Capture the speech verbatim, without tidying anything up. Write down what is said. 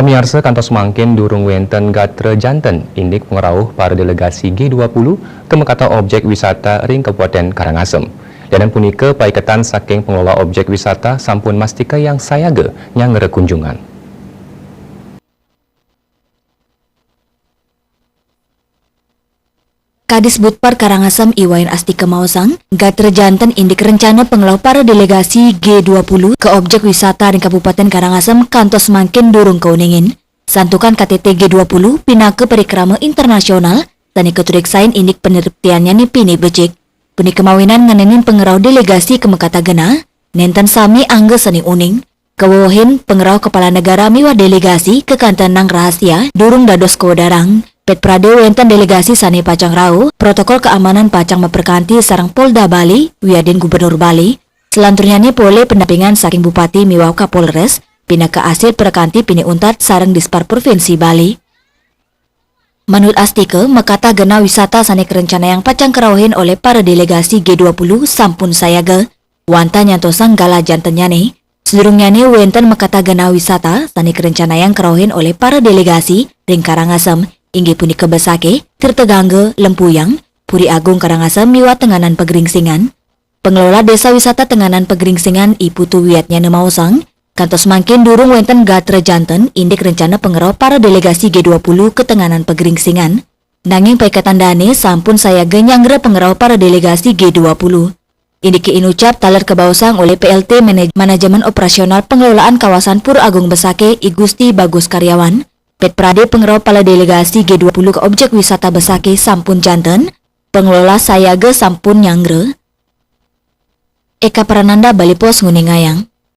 Pamiarsa, kantos mangkin durung wénten gatra janten indik pangrauh para delegasi G dua puluh ka makata objek wisata ring Kabupaten Karangasem. Lianan punika, paiketan saking pengelola objek wisata sampun mastikayang sayaga nyanggra kunjungan. Kadisbudpar Karangasem I Wayan Astika maosang, gatra janten indik rencana pangrauh para delegasi G dua puluh ka objek wisata ring Kabupaten Karangasem kantos mangkin durung kauningin. Santukan K T T G dua puluh pinaka parikrama internasional sané katureksain indik panriptiannyané pinih becik. Punika mawinan ngenénin pangrauh delegasi ka makata genah, nénten sami angga sané uning. Kawewehin pangrauh kepala negara miwah delegasi kakantenang rahasia, durung dados kawedarang. Pét prade wénten delegasi sané pacang rauh, protokol keamanan pacang maprakanti sareng Polda Bali, wiadin Gubernur Bali. Salanturnyané polih pendampingan saking Bupati miwah Kapolres, pinaka asil prakanti pinih untat sareng Dispar Provinsi Bali. Manut Astika, makata genah wisata sané karencanayang pacang karauhin olih para delegasi G dua puluh sampun sayaga. Wantah nyantosang galah jantennyané, sadurungnyané wénten makata genah wisata sané karencanayang karauhin olih para delegasi ring Karangasem, inggih punika Besakih, Tirtagangga, Lempuyang, Puri Agung Karangasem miwah Tenganan Pageringsingan. Pengelola Desa Wisata Tenganan Pageringsingan, I Putu Wiatnyana maosang, kantos mangkin durung wénten gatra janten indik rencana pangrauh para delegasi G dua puluh ka Tenganan Pageringsingan. Nanging paiketan dané sampun sayaga nyanggra pangrauh para delegasi G dua puluh. Indiké inucap taler kabaosang olih P L T Manaj-, Manajemen Operasional Pengelolaan Kawasan Pura Agung Besakih, I Gusti Bagus Karyawan. Pét prade pangrauh para delegasi G dua puluh ka objek wisata Besakih sampun janten, pengelola sayaga sampun nyanggra. Eka Prananda, Bali Post, nguningayang.